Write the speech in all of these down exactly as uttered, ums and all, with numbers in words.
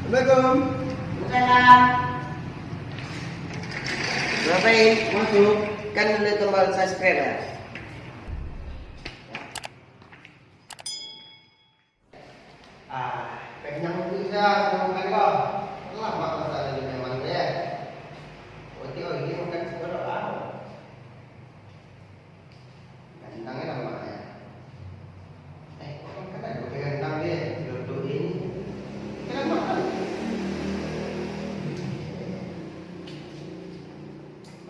Assalamualaikum. Waalaikumsalam. Bapak, masuk. Kan ada tombol subscribe, ya? Ah, kenyang tu dah, makan kau. Lama masalah ni memang, ya. Berarti kau ini makan sekolah, ah. Gandang kan namanya. Eh, kan ada pakai gandang dia, duduk ini. Kan makan.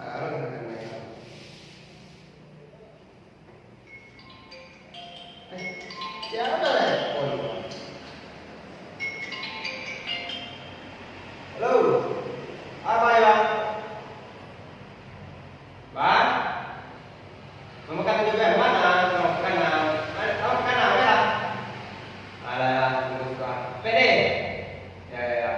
Baru makan lagi. Eh, siapa telepon? Halo, apa ya? Bang? Mau makan juga? Mana? Mau makan, ah? Mana? Mau makan apa ya? Alah, tunggu sebentar. Pede? Ya, ya, ya.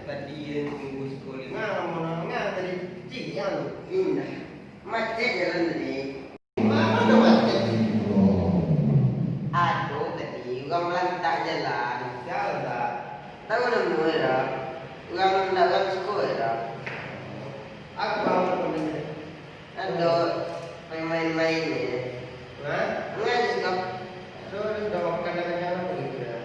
Tadi, eh, minggu sekolah. Nah, lamo-lamo tadi. Cian. Indah. Macet jalan tadi. Mano ado macet? Ado tadi, urang malantak jalan. Sia malantak? Tahu namo dak? Urang ndak urang suko dak? Apo urang suko namo? Ado main-main ni. Hah? Ngan suko. Ado, ado suko makan dengan apo gitu dah?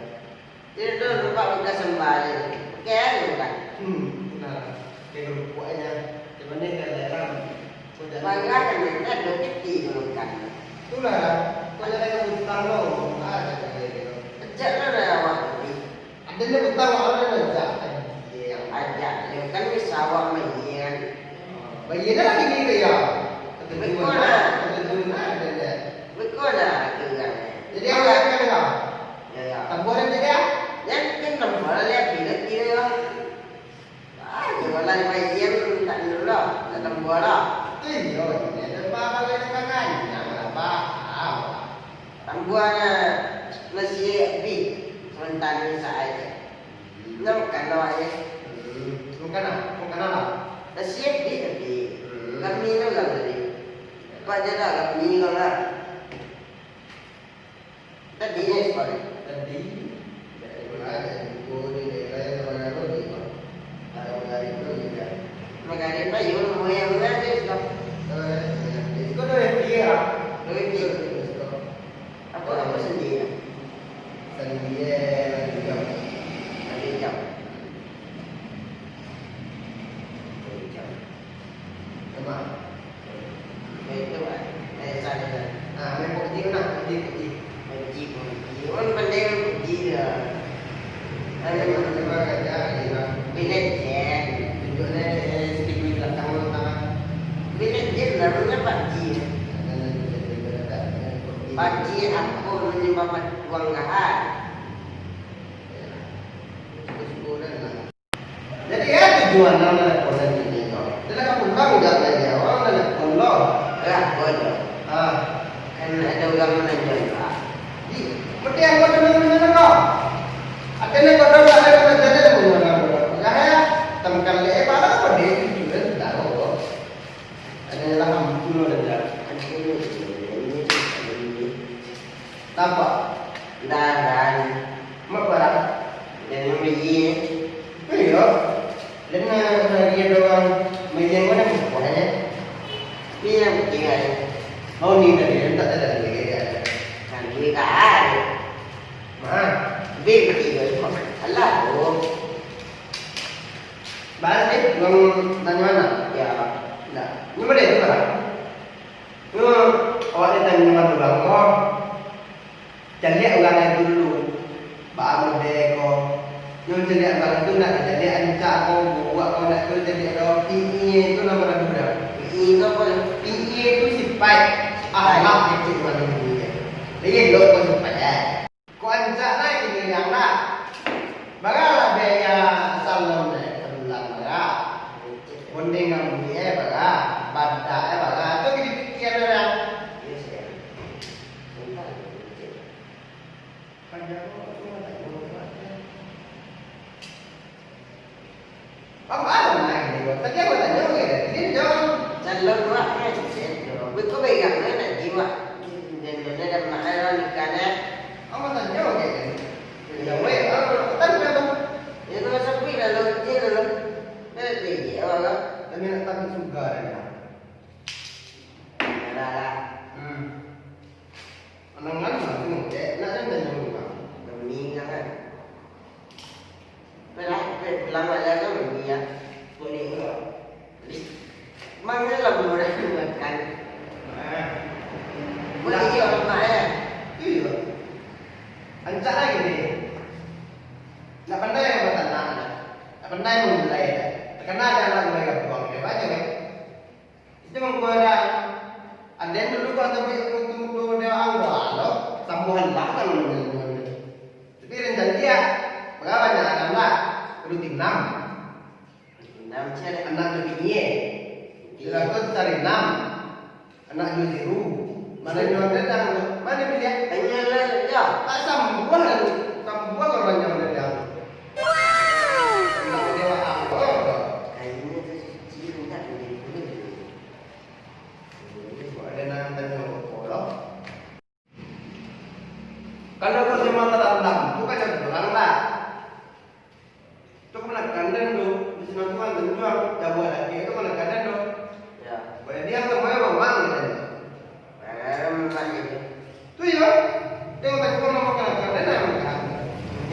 Itu nampak bekas sambal je. Pakai aja bukan? Hmm, nah, kayak kerupuk aja. Cuman dia kayak lerang. Kau jangan. Bangga kan, dia ada piti tu makan. Itulah, kau jangan utang lo, utang aja kayak gitu. Pejak lah dah awak tadi. Ada ni utang awak lah, dah. Iya, yang ajak dia kan bisa awak main. Bayar dah lagi ni, bayar. Betul lah. Betul lah, ada dah. Betul lah, itu kan. Jadi, awak akan dengar. Ya, ya. Tambah dah jadi, ah? Yan kan tambah lah, lihat bila dia. Ah, dia malah main tak dulu lah, tak tambah lah. Iyo, ini ada apa kalau dia makan? Jangan apa, ah. Tambah lah, nasi habis, sementara ni saat aja. Nak makan lah, eh. Hmm, makan lah, makan lah. Nasi habis tadi. Hmm. Kami tu lah tadi. Cepat je lah, kami tu lah. Tadi, eh, sorry. Tadi, dari mana? Dari Ibu di daerah yang mana tu, di mana? Kalau dari itu juga. Magari pa, yo, mau yang mana tu, sudah? Eh, itu kan dari dia. Dari dia. Apa, apa sendiri? Sendiri, eh, lagi jam. Lagi jam. Lagi jam. Nama? Itu, Pak. Eh, salah, salah. Ah, main PUBG tu nak, PUBG, PUBG. PUBG, PUBG. Orang pandai main PUBG dia. Ada mana? Memang ada, ada. Mobile Legend. Tunjuk ni, eh, screen di belakang tu, tangan. Mobile Legend lah, mana PUBG. Ada, ada, ada, ada, ada. PUBG. PUBG apa menyebabkan uang gahar? Suko-suko dah lah. Jadi, ya, tujuan nan telepon tadi ko. Dia lah ka pulang, udah lah dia, urang telepon lo. Lah, ko tu. Ah. Kan ada urang mananyo, Pak. Di, mesti angkau tenang-tenang ko. Ado ni ko, ado ni ko, ado ni ko. Udah ya, tangkal dia, eh, malah ko dia, itu kan, tahu ko. Ado ni lah ampun lo, dah. Ampun lo, ini, ini, ini. Napa? Ndak, ndak. Mak barang. Dan yang beli. Iyo. Dan, eh, lagi ado urang beli yang mana? Buahnya. Ni yang penting aja. Oh, ni tadi, tak ada lagi, ya. Kan duit kan. Mah. Duit beli juga. Alah, tu. Balik, urang tanya mana? Ya. Ndak. Ni boleh tu, Bang? Nyo, awak ni tanyo urang ko, caliak urang tu dulu, baa model ko. Nyo caliak urang tu, ndak caliak rancak ko, buruak ko, ndak tu caliak do. P I A tu namo lagu dah. P I A tu apo? P I A tu sipaik, sipaik. Akhlak kecek urang Indonesia. Lain lo ko sipaik, eh. Kok rancak naiak kini liang dah? Baralah biaya salon naiak sabulan, bara? Bondeng rambut eh, bara, badak eh, bara. Tu ka dipikia urang. Iyo, sia. Sebentar, cek. Panjang tu, tu nak tanya. Apa lah ni? Tadi aku tanya ke? Dia jawab. Calon wak ni, cek. Beko pegang ni nak jiwa. Dan dia dah mahal lah nikah ni. Apa tanya ke? Dia jawab, ah, tanya tu. Dia tu masa pergi lalu, dia lalu. Dah dia, awak lah. Tapi nak tapi suka dah. Alah, alah. Hmm. Manang kan, Bang, tu, eh, nak kan tanya Bang. Demi jangan. Apalah, apa pulang aja kan, demi ya. Boleh ke? Boleh. Mangga lah murah makan. Ah. Boleh juga, Mak, ya? Iya. Rancak lagi ni. Nak pandai batanak, nak pandai mamulai, nak. Takana jan nak mulai gabuang, dia banyak, eh. Itu mangko ada, ada yang dulu kalau sampai untung tu dia awal lo, sambuhan lah kan. Tapi rencana dia, berapa banyak anak lah? Dulu tinam. Tinam, cik. Anak dulu bini, eh. Iya. Sudah tu cari enam. Anak dulu ziru. Mana yang orang datang tu? Mana dia? Tanya lah, ya. Tak sambuah lah tu. Sambuah orang yang datang. Anak dia apa? Kayaknya tu suci, minta duit dulu. Ada nang tanya apa lo? Kalau kau cuma terendam, tu kan ada orang lah. Tu kau nak kandang tu, di sini tu kan tenjuang, jago lagi, tu kau nak kandang tu. Ya. Boleh dia tu, boleh mamang gitu. Eh, mamang gitu. Tu ya. Tengok tadi kau nak makan, kandang nak makan.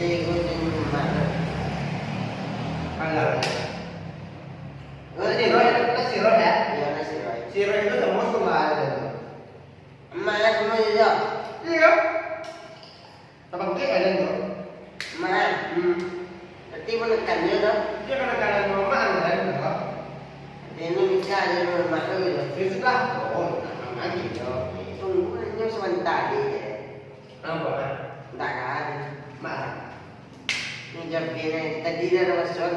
Jadi kau jadi mamang. Alah. Oh, jadi roh, nasi roh ya? Ya, nasi roh. Si roh itu semua suka aja tu. Emak ya, semua juga. Iya. Tabangkek ado tu. Mak, hmm. Berarti menekan je tu. Dia kena kanan mama kan, tu. Dia ni nikah je dengan mak tu gitu. Ya sudah. Oh, nak mama gitu. Tunggu aja sebentar je. Kenapa, Mak? Tak kan. Mak. Ni jam kira tadi dah ada mason.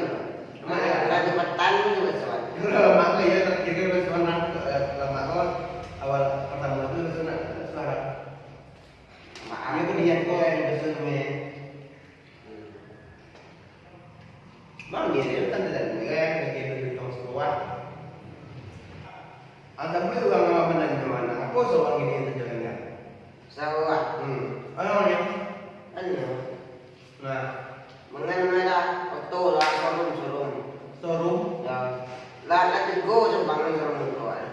Mak. Ada petang tu mason. Kalau mak tu ya, tak kira mason nak, eh, kalau mak tu awal pertama tu mason nak suara. Maaf. Iyo, kuliah ko, eh, dosen, eh. Hmm. Bang, dia, dia kan tidak dengar, eh, dia, dia, dia, dia, sekolah. Ada boleh orang awak menanyo, anak, apa seorang ini yang terjalankan? Sawah. Hmm. Ayo, ayo. Anu. Nah. Mangan lah, oto lah, showroom, showroom. Showroom? Ya. Lah, lah tigo cabang showroom oto, eh.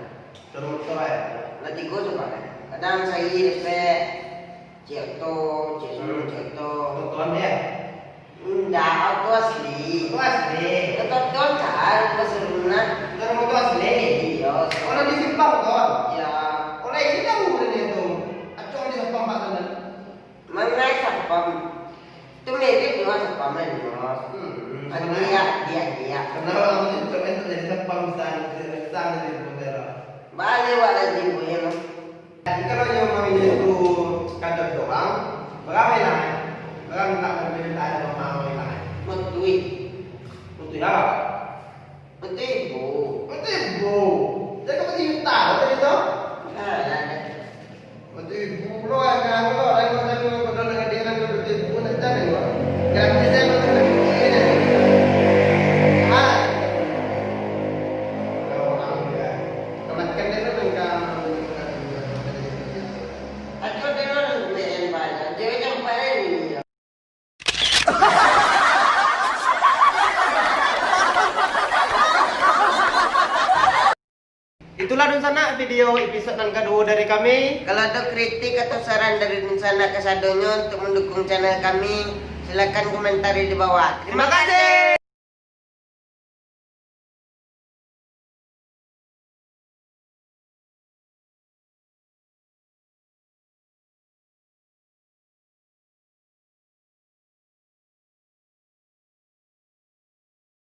Showroom oto, eh? Lah tigo cabang, eh. Kadang sahari dapek ciek oto, ciek showroom, ciek oto. Oto-otoan dia? Indak, oto asli. Oto asli? Oto-otoan kan, oto showroom lah. Showroom oto asli? Iyo. Orang di simpang tu? Ya. Orang ini tahu dia tu. Acung di simpang, Pak, sana. Mangai satpam. Tu mirip dengan satpam, kan, Bos? Hmm, hmm. Dia, dia, dia. Kenapa kamu cocok untuk jadi satpam di sana, di sana, di Putera? Balik, Wak, lagi, Bu, ya, Bos. Jadi, kalau yang memang itu kadang doang, berapa lah? Berapa minta permintaan rumah orang lain? Betul. Betul ya? Betul, Bu. Betul, Bu. Jadi, kamu cerita, betul itu? Nah, nah, nah. Mati ibu lo, anak lo, anak lo, anak lo, anak lo, anak lo, mati ibu, nak cari lo. Gratis saya mati ibu ini. Ah. Kau orang dia. Kau nak kenal dengan kau. Aku dia orang main banyak. Dia macam apa ni? Itulah dunsanak video episode nan kaduo dari kami. Kalau ada kritik atau saran dari dunsanak kasadonyo untuk mendukung channel kami, silakan komentari di bawah. Terima kasih.